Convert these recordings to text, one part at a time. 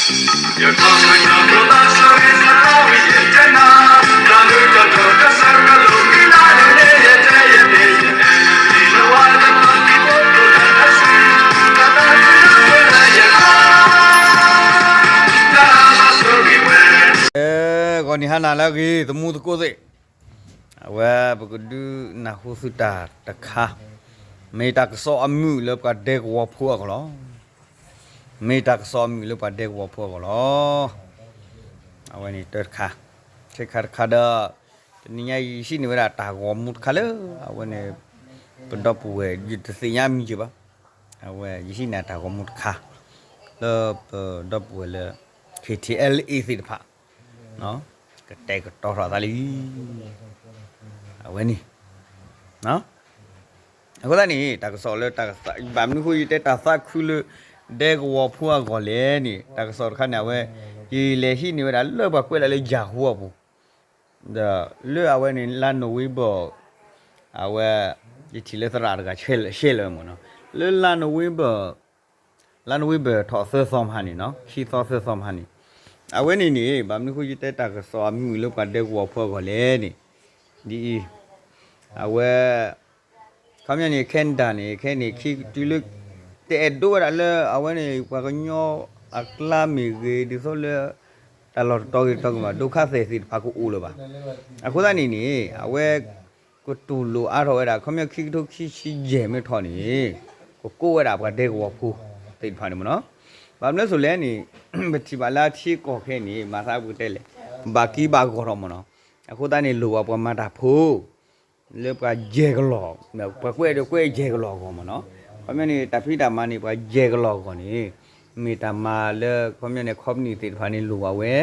ဂီၤနံၤဟါနၤလၢအဂ့ၤ သမူသကိးသ့ၣ်, အဝဲပကဒုးနၢ်ဟူသုတၢ်တခါ, မ့ၢ်တၢ်ကစီၣ်အမုာ်လၢပှၤဒဲကဝီၤဖိအဂီၢ်လီၤ. မ့ၢ်တၢ်ကစီၣ်အမုာ်လၢပှၤဒဲကဝီၤဖိအဂီၢ်လီၤ. အဝဲန့ၣ်တၢ်တခါ, ဆ့ခါတခါဒီး တနံၤညါယဟံးန့ၢ်ဝဲဒၣ်တၢ်ဂီၤမူတခါလၢ အဝဲန့ၣ် ပဒီပုၢ်ဝဲၢ် ယတသ့ၣ်ညါမံၤက့ၤဘၣ်, အဝဲယဟံးန့ၢ်တၢ်ဂီၤမူတခါ လၢပဒီပုၢ်ဝဲၢ်လၢ ခ့ထံအဲလ်အ့သ့ၣ်တဖၣ် ကတဲာ်ကတီၤထီၣ်သးလံ. အဝဲန့ၣ် အဃိသတးန့ၣ် တၢ်ကစီၣ်လၢတၢ်ကသး ဘၣ်မနုၤဃိယတဲတၢ်သးခုလၢ ဒဲကဝီၤဖိအဂီၢ်လဲၣ်န့ၣ် တၢ်ကစီၣ်တခါန့ၣ် အဝဲ ယလဲၤဟံးန့ၢ်ဝဲဒၣ်လၢပှၤကွဲးဒၣ်လၢ Yahoo အပူၤ, ဒီးလၢအဝဲန့ၣ် လါနိၣ်ဝ့ဘၢၣ် အဝဲ ယထံၣ်လၢသရၣ်တဂၤ share လၢမ့ၢ်နီၤ, လၢလါနိၣ်ဝ့ဘၢၣ် လါနိၣ်ဝ့ဘၢၣ်ထီၣ်သၢသီမဟါန့ၣ်နီၤ, ခံသီသၢသီမဟါန့ၣ်, အဝဲန့ၣ်န့ၣ် ဘၣ်မနုၤဃိယတဲတၢ်ကစီၣ်အမုာ်လၢပှၤဒဲကဝီၤဖိအဂီၢ်လဲၣ်န့ၣ်, ဒ်အံၤ, အဝဲ ခီပညီန့ၣ် Canada န့ၣ် ခဲန့ၣ် ခံတုၤလၢ တအဲၣ်ဒိးဝဲဒၣ်လၢ အဝဲန့ၣ် ပှၤကညီအကျါမ့ၢ်ဂ့ၤ ဒ်သိးလၢ တၢ်လီၢ်တတီၤဂ့ၤတတီၤဂ့ၤမး ဒုက္ခသည်သ့ၣ်တဖၣ်ကအိၣ်လၢၤဘၣ်. အဃိသတးန့ၣ်န့ၣ် အဝဲ ကတူၢ်လိာ်အါထီၣ်ဝဲဒၣ် ခီပညီခံကထိခံဆံယဲၢ်မ့ၢ်ထီၣ်န့ၣ် ကကိးဝဲဒၣ်ပှၤဒဲကဝီၤဖိသ့ၣ်တဖၣ်န့ၣ်မ့ၢ်နီၤ. ဘၣ်မနုၤလဲၣ်န့ၣ် ပထံၣ်ဘၣ်လၢအထံအကီၢ်ခဲအံၤန့ၣ် မၤသးပကတဲလဲၣ် ဘၣ်က့ဘၣ်ဂီၢ်ထီၣ်မ့ၢ်နီၤ. အဃိသတးန့ၣ် လိၣ်ဘၣ်ပှၤမၤတၢ်ဖိ လၢပှၤယဲၢ်ကလီၢ်, ပှၤကွဲးဒီးကွဲးယဲၢ်ကလီၢ်အဂီၢ်မ့ၢ်နီၤ. ခီပညီန့ၣ် တၢ်ဖံးတၢ်မၤန့ၣ် ပှၤယဲၢ်ကလီၢ်အဂီၢ်န့ၣ် မ့ၢ်တၢ်မၤလၢ ခီပညီန့ၣ် company သ့ၣ်တဖၣ်န့ၣ်လိၣ်ဘၣ်ဝဲ,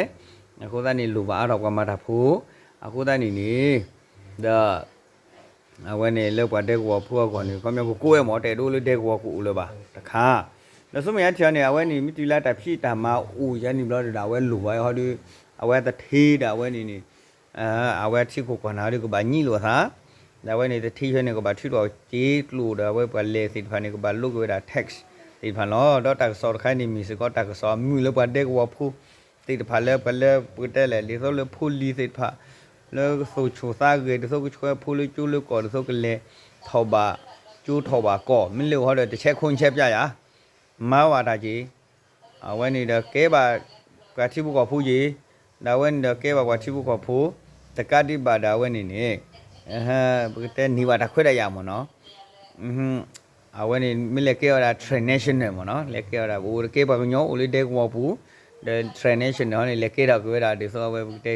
အဃိသတးန့ၣ် လိၣ်ဘၣ်အါထီၣ်ပှၤမၤတၢ်ဖိ, အဃိသတးန့ၣ်န့ၣ် ဒီး အဝဲန့ၣ်လၢပှၤဒဲကဝီၤဖိအဂီၢ်န့ၣ် ခီပညီကကိးဝဲမ့ၢ် တအဲၣ်ဒိးလၢဒဲကဝီၤကအိၣ်လၢၤဘၣ်တခါ, ဒီးဆူမဲာ်ညါထံၣ်အီၤန့ၣ် အဝဲန့ၣ် မ့ၢ်တုၤလၢတၢ်ဖံးတၢ်မၤအိၣ်ယါန့ၣ်ဘျီဒီး အဝဲလိၣ်ဘၣ်ဟီဒီး အဝဲတထံဒီးအဝဲန့ၣ်န့ၣ် အဝဲထံခိၣ်ကွၢ်နၢ်ဒီးကဘၣ်ညံးလိာ်အသး, ဒီးအဝဲန့ၣ်တထံၣ်ဝဲန့ၣ် ကဘၣ်ထုးထီၣ်က့ၤကျိာ်ဒီး အဝဲပှၤလဲၤသ့ၣ်တဖၣ်န့ၣ် ကဘၣ်လိးက့ၤဝဲဒၣ် tax သ့ၣ်တဖၣ်လီၤ. ဒီးတၢ်ကစီၣ်တခါန့ၣ် မ့ၢ်စ့ၢ်ကီးတၢ်ကစီၣ်အမုာ်လၢပှၤဒဲကဝီၤဖိသ့ၣ်တဖၣ်လၢ ပှၤလၢပကတဲလဲၣ် ဒ်သိးလၢဖိလံၤသ့ၣ်တဖၣ် လၢကသိၣ်ဆိၣ်သးဂဲၤ ဒ်သိးကဆှၢဖိလၢကၠိလၢကီၢ် ဒ်သိးကလဲၤထီၣ်ဘၣ်ကၠိထီၣ်ဘၣ်ကီၢ် မ့ၢ်လၢအီၤဒီး တဆဲးခိၣ်ဆဲးပၠးယၤ မၤဘၣ်တၢ်က့ၤ အဝဲန့ၣ်ဒီးကဲဘၣ်ပှၤထံဖိကီၢ်ဖိက့ၤ, ဒီးအဝဲန့ၣ်ဒီးကဲဘၣ်ပှၤထံဖိကီၢ်ဖိ, တကးဒံးဘၣ်ဒီးအဝဲန့ၣ်န့ၣ် ပကတဲန့ၢ်ဘၣ်တၢ်ခွဲးတၢ်ယာ်မ့ၢ်နီၤ, အဝဲန့ၣ်မ့ၢ်လဲၤကဲဝဲဒၣ် transnational မ့ၢ်နီၤ, လဲၤကဲဝဲဒၣ် ပအိၣ်တကဲပှၤကညီအိၣ်လၢဒဲကဝီၤပူၤ, ဒီး transnational န့ၣ် လဲၤကဲထီၣ်က့ၤဝဲဒၣ် ဒ်သိးအဝဲပကတဲ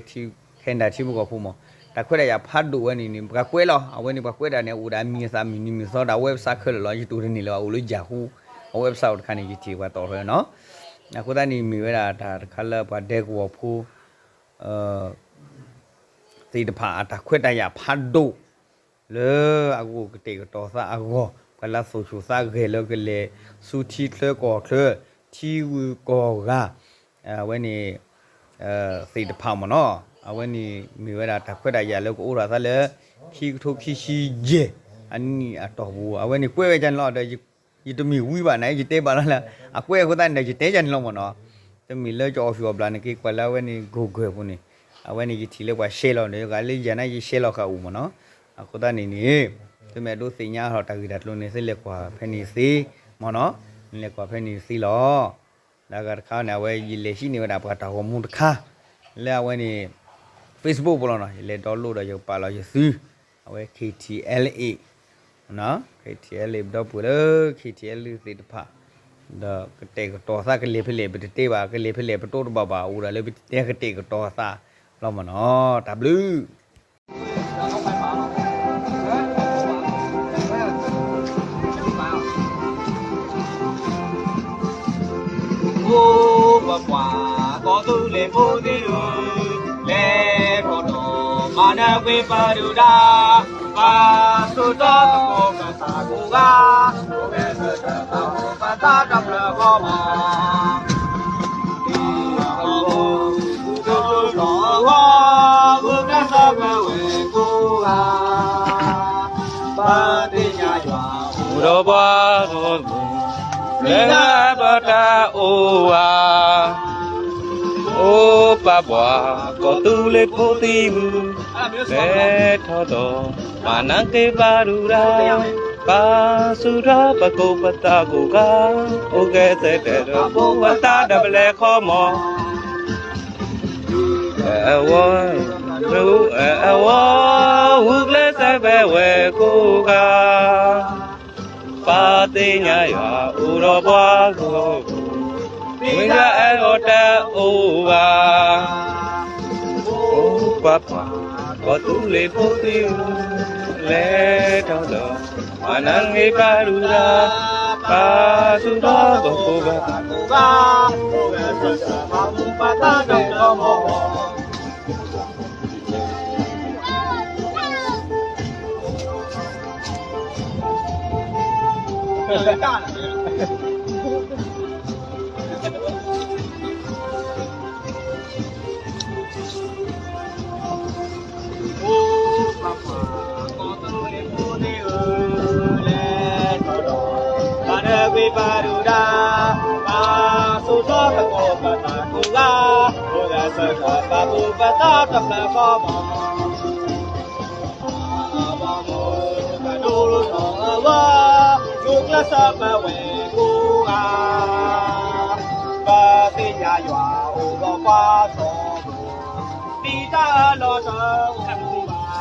Canada ထံဖိကီၢ်ဖိမ့ၢ်, တၢ်ခွဲးတၢ်ယာ်ဖးဒိၣ်ဝဲန့ၣ်န့ၣ် ပှၤကွဲးလီၤ, အဝဲန့ၣ်ပှၤကွဲးဒၣ်န့ၣ် အိၣ်ဒၣ်မံၤအသးမုၢ်နံၤမုၢ်သီဒီး website ခဲလၢာ်လီၤ, ယတိၢ်တန့ၢ်လၢၤဘၣ် အိၣ်လၢ Yahoo အ website အိၣ်တခါန့ၣ် ယထံၣ်ပှၤတီၣ်ထီၣ်ဝဲနီၤ, အဃိသတးန့ၣ်မ့ၢ်ဝဲဒၣ်တၢ်တခါလၢပှၤဒဲကဝီၤဖိ သ့ၣ်တဖၣ်အတၢ်ခွဲးတၢ်ယာ်ဖးဒိၣ် လၢအကအိၣ်ကတဲာ်ကတီၤသးအဂီၢ်, ပှၤလၢသိၣ်ဆိၣ်သးဂဲၤလၢကလဲၤဆူထံချၢကီၢ်ချၢ, ထံဂုၤကီၢ်ဂၤ, အဝဲန့ၣ် သ့ၣ်တဖၣ်မ့ၢ်နီၤ, အဝဲန့ၣ်မ့ၢ်ဝဲဒၣ်တၢ်ခွဲးတၢ်ယာ်လၢကအိၣ်ထီၣ်သးလၢ ခံကထိခံဆံယဲၢ်အနံၣ်အတီၢ်ပူၤ, အဝဲန့ၣ်ကွဲးဝဲဒ်န့ၣ်လီၤဒီး ယတမ့ၢ်ဝံဘၣ်န့ၣ် ယတဲဘၣ်လီၤလၢ အကွဲးအဃိသတးန့ၣ်ဒီး ယတဲဒ်န့ၣ်လီၤမ့ၢ်နီၤ, တမ့ၢ်လၢယအီၣ်ဆူၣ်အီၣ်ဘျးန့ၣ်က့ၤကွၢ်လၢအဝဲန့ၣ် Google ပူၤန့ၣ်, အဝဲန့ၣ်ယထံၣ်လၢပှၤ share လီၤဒီး ယဂၤလၢယၤန့ၣ်ယ share လီၤဃာ်အိၣ်မ့ၢ်နီၤ, အဃိသတးန့ၣ်န့ၣ် သုမ့ၢ်အဲၣ်ဒိးသ့ၣ်ညါထီၣ်တၢ်ဂ့ၢ်တၢ်ကျိၤန့ၣ် သုလဲၤကွၢ်ဖဲန့ၣ်သ့မ့ၢ်နီၤ, လဲၤကွၢ်ဖဲန့ၣ်သ့လီၤ. ဒီးအဂၤတခါန့ၣ် အဝဲယလဲၤဟံးန့ၢ်ဝဲဒၣ်ပှၤတၢ်ဂီၤမူတခါ လၢအဝဲန့ၣ် Facebook ပူၤလီၤနီၤ, ယလဲၤ download ဒီးယကပာ်လီၤယသု, အဝဲ KTLA, KTLA ပဒီပုၢ်ဝဲၢ်လၢ KTLA သ့ၣ်တဖၣ်, ဒီးကတဲာ်ကတီၤသးကလဲၤဖဲလဲၣ် ပတတဲဘၣ်, ကလဲၤဖဲလဲၣ်ပတိတဘၣ်ဘၣ်, အိၣ်ဒၣ်လၢပတဲကတဲာ်ကတီၤသးလီၤမ့ၢ်နီၤ, တၢ်ဘျုး အိၣ်ပပှၤကီၢ်သူလ့ၤဖိသ့ၣ်ဧၢ, လဲၤထီၣ်ဒီးမၤနၢၤကွံာ်ပဒုၣ်ဒါ, ပၢ်စိတီၢ်သကိးပသးကိးဂၤ, ပသးတဖျၢၣ်ဃီမး, ဒ်အအိၣ် သုတလီၤဂီၤ, သုကသၢဝဲဝဲကိးဂၤ, ပသ့ၣ်ညါယွၤအိၣ်ဒီးပှၤဂီၢ်မုၢ်, လၢပတၢ်အိၣ်ဧါ. ပှၤဘှါ ကီၢ်သူလ့ၤဖိသံဝံၤ လဲၤထီၣ်ဒီး မၤနၢၤက့ၤပၢ်ဒုၣ်ဒါ ပၢ်ဆူၣ်ထီၣ်ပကိးပသးကိးဂၤ အိၣ်ကဲစဲးတဲဒီး ဖိပသးဒီးပလဲၤခီမီၤ အဝီ အဝီ ဂုာ်ကျဲးစၢးဖဲဝဲကိးဂၤ ပၢ်သ့ၣ်ညါယွၤအိၣ်ဒီးပှၤဂီၢ် မ့ၢ်ယွၤအဲၣ်အီၤတအိၣ်ဘၣ် ပှၤဘှါ ကီၢ်သူလ့ၤဖိသံဝံၤ လဲၤထီၣ်ဒီး မၤနၢၤက့ၤပၢ်ဒုၣ်ဒါ ပၢ်ဆူၣ်ထီၣ်ပကိးပသးကိးဂၤ ပၢ်သ့ၣ်ညါယွၤအိၣ်ဒီးပှၤဂီၢ် ပှၤဘှါ ကီၢ်သူလ့ၤဖိသံဝံၤ လဲၤထီၣ်ဒီး မၤနၢၤက့ၤပၢ်ဒုၣ်ဒါ ပၢ်ဆူၣ်ထီၣ်ပကိးပသးကိးဂၤ အိၣ်ကဲးစဲးဒီး ပၢ်ဖိပသးဒီးပလဲၤခီမီၤ အဝီ ကဒိၣ်ထီၣ်အဝီ ဂုာ်ကျဲးစၢးဖဲဝဲကိးဂၤ ပၢ်သ့ၣ်ညါယွၤအိၣ်ဒီးပှၤဂီၢ် မ့ၢ်တၢ်အၢၣ်လီၤတအိၣ်ဘၣ် ပှၤ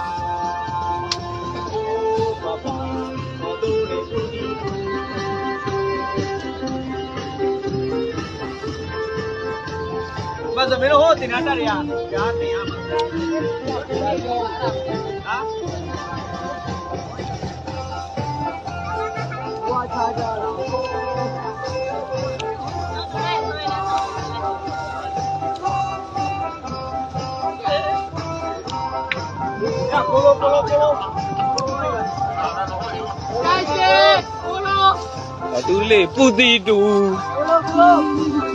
ဘှါ ကီၢ်သူလ့ၤဖိသံဝံၤ ဘၣ်ဆၣ်မ့ၢ်လၢဟိသ့ၣ်ညါတၢ်ဒံးဧါ ယသ့ၣ်ညါ ကီၢ်သူလ့ၤဖိသံဝံၤ